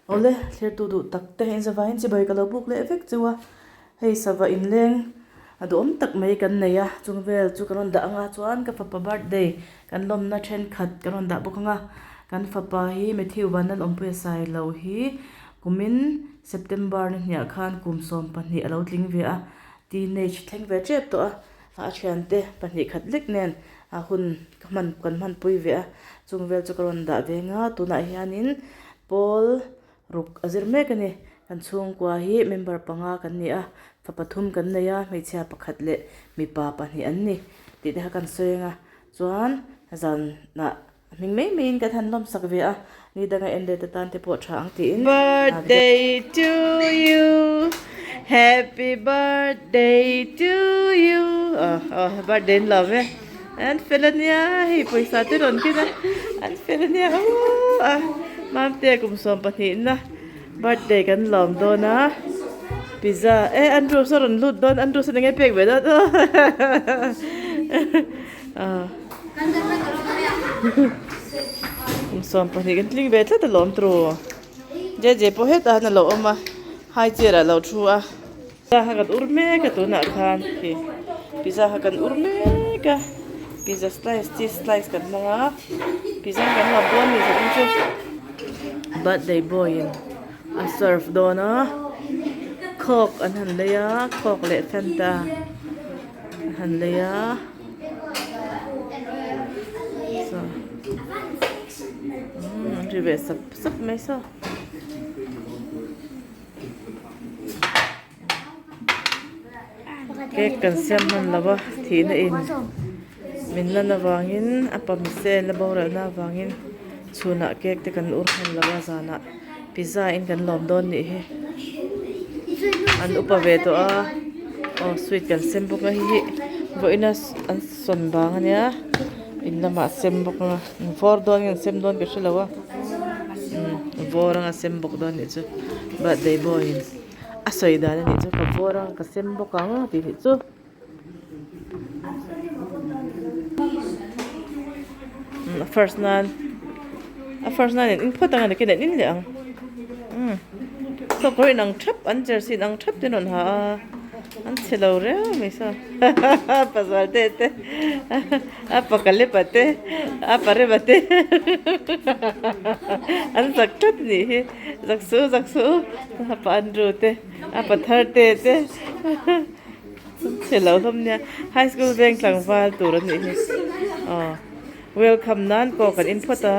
Awle, thlirtu duh tak te inzavaiin chibai ka lo buk leh vek cheu a, hei sava inleng a duhawm tak mai kan nei a, chung vel chu kan rawn dah anga chuan ka fapa birthday kan lawmna thenkhat kan rawn dah bawk anga, kan fapa hi Matthew Vanlalawmpuia Sailo hi kumin September ni hniah khan kum 12 a lo tling ve a, teenage thleng ve tep tawh a. A thiante 2 khat lek nen a hun ka hman kan hmanpui ve a, chung vel chu ka rawn dah ve nga tunah hianin pawl ruk a zir mek a ni, kan chhungkua hi member panga kan ni a, fa pathum kan nei a, hmeichhia pakhat leh mipa pahnih an ni tih te kha kan sawi ang a, chuan zanah A hming mai maiin kan han lawmsak ve a, ni danga en let atan te pawh tha ang tiin. Birthday to you, happy birthday to you Aw aw birthday an lawm e, an fel ania hei pawisa te rawn ken a, an fel ania aww a Mamte kum 12 na birthday kan lawm dawn a, pizza e Andrew saw rawn lut dawn Andrew sawn enge pek ve dawn aw aw. Kum 12 kan tling ve tlat alawm tru. JJ pawh hetah hian a lo awm a, high chair ah a lo thu a. Pizza kha kan ur mek a tunah khan khi pizza kha kan ur mek a, pizza slice cheese slice kan hmang a, pizza kan lawm dawn a ni zawk chu. Birthday boy in a serve dawn a, coke an han lei a, coke leh fanta an han lei a. Umm an ri ve sap sap mai saw. Cake kan siam hman lo a thihna in min lan avangin a pa Michelle a boralna avangin chhunah cake te kan ur hman lo a zanah pizza in kan lawm dawn nih hi an upa ve tawh a aw sweet kan sem bawk a hei hi vawiina an sawn vang ania in lamah sem bawk a vawr dawn nge an sem dawn ka hre lo a umm vawr anga sem bawk dawn nih chu birthday boy in a sawi dan anih chu ka vawr anga ka sem bawk ang tih nih chu. A first nan a first nan in phawt ang a nakin an in leh ang umm saw kawr inang thap an jersey inang thap te an rawn ha a an chhe lo reu mai saw pasal te te a pakalepa te a parema te an zak tlat a nih hi zak suh zak suh a pa Andrew te a pa thar te te. Chhe lo hlawm nia high school veng tlangval tur a nih hi aw welcome nan pawh kan in phawt a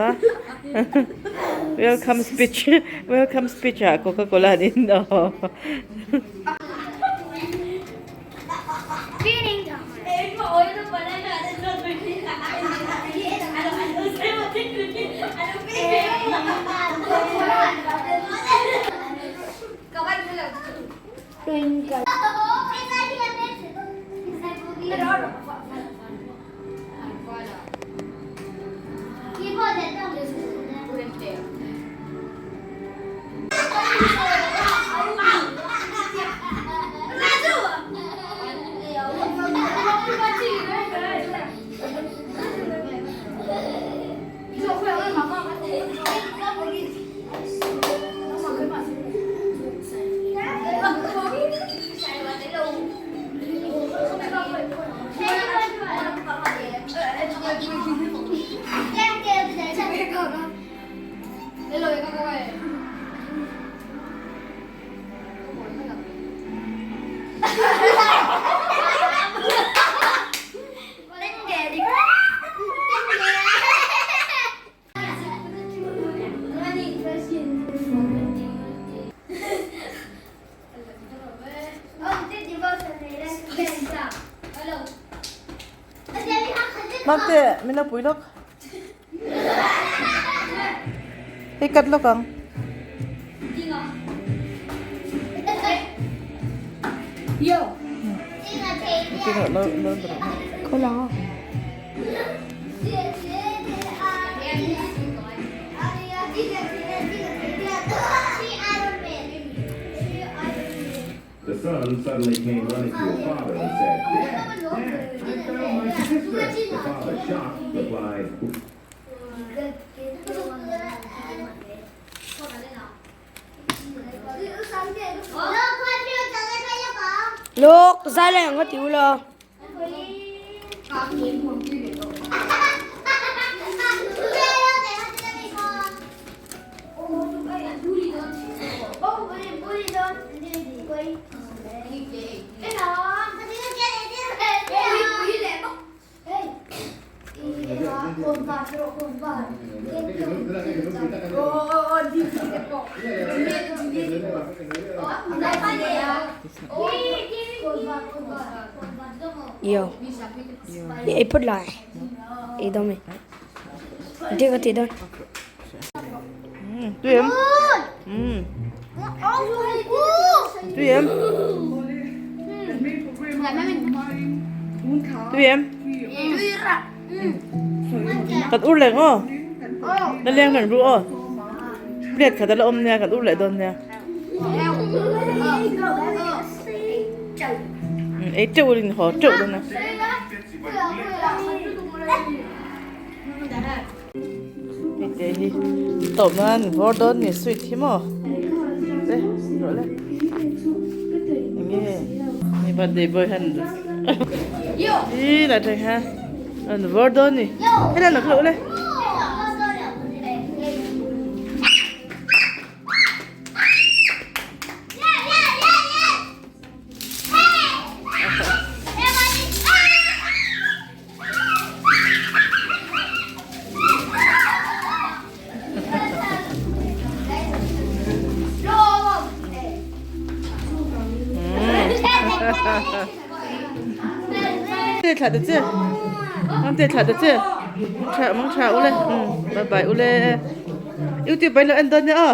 welcome speech welcome speech ah coca cola an in aw. Mate min lo pui lawk hei cut lawk ang. The son suddenly came running to his father and said, Dad, Dad, I found my sister. The father, shocked, replied, Lawk zai lai ang ka ti ula. Yo. Ei phawt lai. Ei dawn mi. Engtin ka tih dawn? Tui em? Tui em? Tui em? Kan ur leh ngaw. Na leng reng ru aw. Plate khat a la awm nia kan ur leh dawn nia. Ei teuh in haw teuh dawn a. Hei te hi tawp nan vawr dawn ni sweet hi maw le rawh le enge ni birthday boy han i la teng ha an vawr dawn ni helai lo khlo le. Te thla ta che mang te thla ta che tha mang tha ule bye bye ule youtube bai lo en don ne o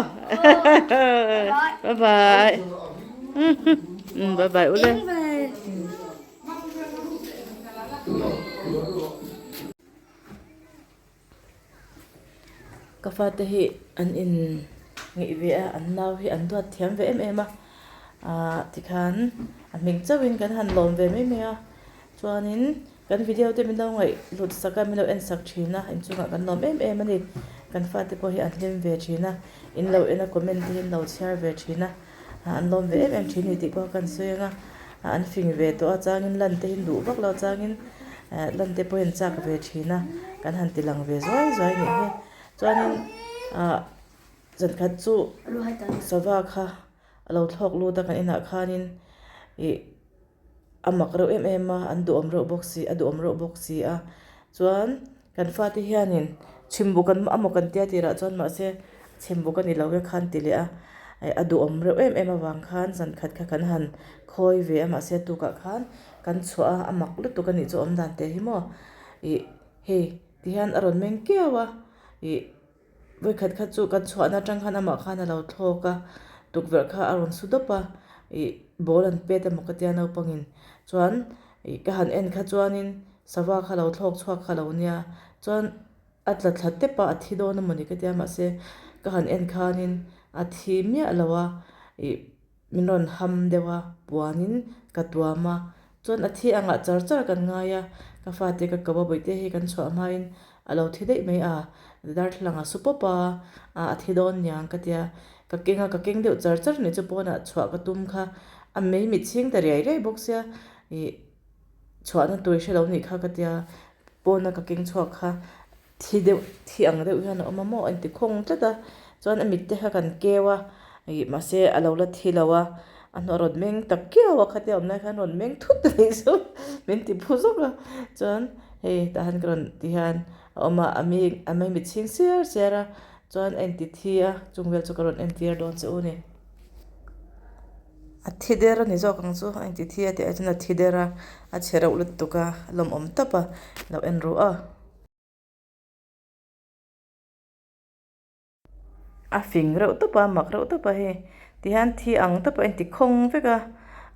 bye bye bye bye ule Ka fate hi an in ngeih ve a an nau hi an duat thiam ve em em a ahh tikhan a hming chauhin kan han lawm ve mai mai a chuanin kan video te min lo ngaih hlut sak a min lo en sak thin a inchungah kan lawm em em a ni kan fate pawh hi an hlim ve thin a in lo en a comment te hi an lo chhiar ve thin a. an lawm ve em em thin a ni tih pawh kan sawi ang a an fing ve tawh a changin lan te hi duh vak lo changin eh lan te pawhin chak ve thin a kan han ti lang ve zuai zuai a nih hi chuanin ah zankhat chu sava kha a lo thlawk lut a kan inah khanin ih a mak reuh em em a an duhawm reuh bawk si a duhawm reuh bawk si a chuan kan fate hianin chhimbuk an amaw kan tia tirah chuan mahse chhimbuk a ni lo e khan ti leh a eh a duhawm reuh em em avang khan zan khat kha kan han khawi ve a mahse tukah khan kan chhuah a a mak lutuk a nih chu awm dan teh hi maw ih hei tihian a rawn meng kiau a ih. Vawikhat kha chu kan chhuahna atang khan amah khan a lo thlawk a, tukverh kha a rawn su dawp a, ih ball an pet emaw ka tia naupangin chuan ih ka han en kha chuanin sava kha lo thlawk chhuak kha lo nia chuan a tla thla tep a a thi dawn emaw ni ka tia mahse ka han en khanin a thi miah lo a ih. Min rawn ham deuh a, puanin ka tuam a, chuan a thi angah char char kan ngai a, ka fate ka ko a bawihte hi kan chhuah hmain a lo thi daih mai a, darthlalang a su pawp a, a thi dawn niang ka tia, ka keng a, ka keng deuh char char nih chu pawnah chhuah ka tum kha, a mei mit chhing ta riai riai bawk sia, ih chhuahna tur i hre lo nih kha ka tia, pawna ka keng chhuak kha. Thi deuh thi ang deuh hian a awm a maw a inti khawng tlat a chuan a mit te kha kan keu a ih mahse a lo la thi lo a a hnuah a rawn meng tak kiau a khatia awm lai khan rawn meng thut a nih chu min ti phu zawk a chuan hei tah hian ka rawn ti hian a awm a a mi a mei mit chhing siar siar a chuan a inti thi a chung vel chu ka rawn entir dawn che u a ni. A thi der a ni zawk ang chu a inti thi a tih ai chuan a thi der a a chhe reuh lutuk a a lawmawm tawp a lo en ruh a. A fing reuh tawp a mak reuh tawp a hei tihian thi ang tawp a inti khawng vek a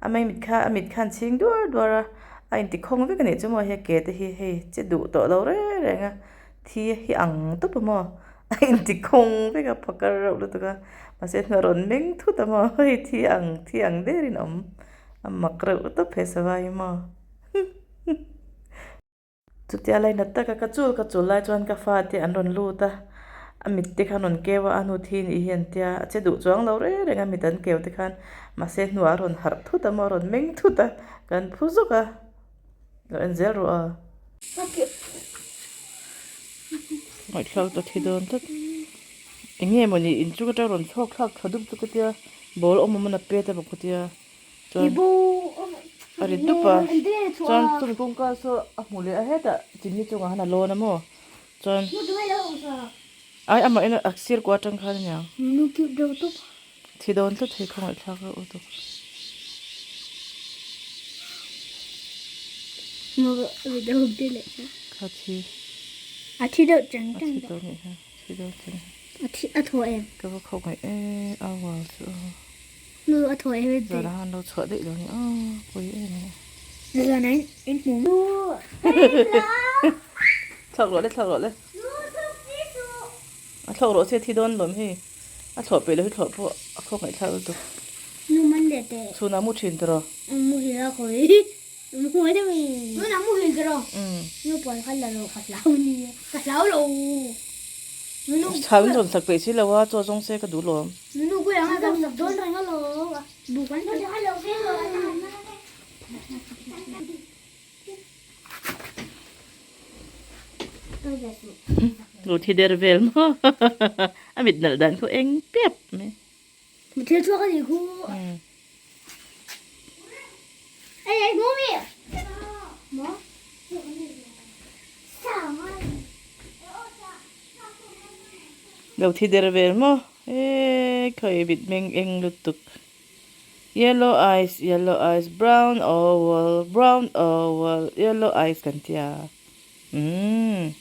a mei mit kha a mit khan chhing duar duar a a inti khawng vek a nih chu maw hei ke te hi hei che duh tawh lo reng reng a thi hi ang tawp a maw a inti khawng vek a phakar reuh lutuk a mahse hnuai rawn meng thut a maw hei thi ang thi ang derin a awm a mak reuh tawp he sava hi maw. Chutia lainat taka ka chul ka chul lai chuan ka fate an rawn lut a. A mit te khan rawn keu a, a hnu thi nih hi an tia, a che duh chuang lo reng reng a mit an keu te khan mahse hnuah a rawn harh thut a maw a rawn meng thut a kan phu zawk a lo en zel rawh a. Ngaihthlak ta thi dawn tlat eng nge mawni inchung atang rawn chhuak thlak tha dup chu ka tia ball awm awm a na pet a bawk ka tia chuan a ri dup a chuan chumi kawngka saw a hmu leh a hetah chimney chungah khan a lawn a maw. Chuan ai amah in a sir kuah atang khan aniang. Thi dawn tlat thei khawngaih thlak reuh lutuk. Kha thi. A thi deuh chang chang. A thi tawh nih kha. Thi deuh chang. A thi a thaw em. Ka va khawngaih e a wal chu. Nu a thaw em. Zan a han lo chhuah daih lo ni a pawi em e. Zan a in hmu. Nu. Thlawk rawh le thlawk rawh le. A thlawk rawh che thi dawn lawm hei. A thlawh peih lo hi thlawh pawh a khawk ngaihthlak lutuk. Nu man leh teh. Chhunah mu thin tawh rawh. Mu hil a khawi. Mu hil a mi. Chhunah mu hil tawh rawh. Nu puan kha la rawh ka hlau nia. Ka hlau lo. Chhang in rawn sak peih si lo a chaw zawng se ka duh lawm. Nu ku yang a kan sak dawn reng alawm. Bu kan. Lo thi der vel maw a mit nalh dan khu eng piap mai. Thil chhuak a nih khu. Ei ei hmu mi. Maw. Lo thi der vel maw e khawi mit meng eng lutuk. Yellow eyes, yellow eyes, brown owl, brown owl, yellow eyes kan ti a. Umm.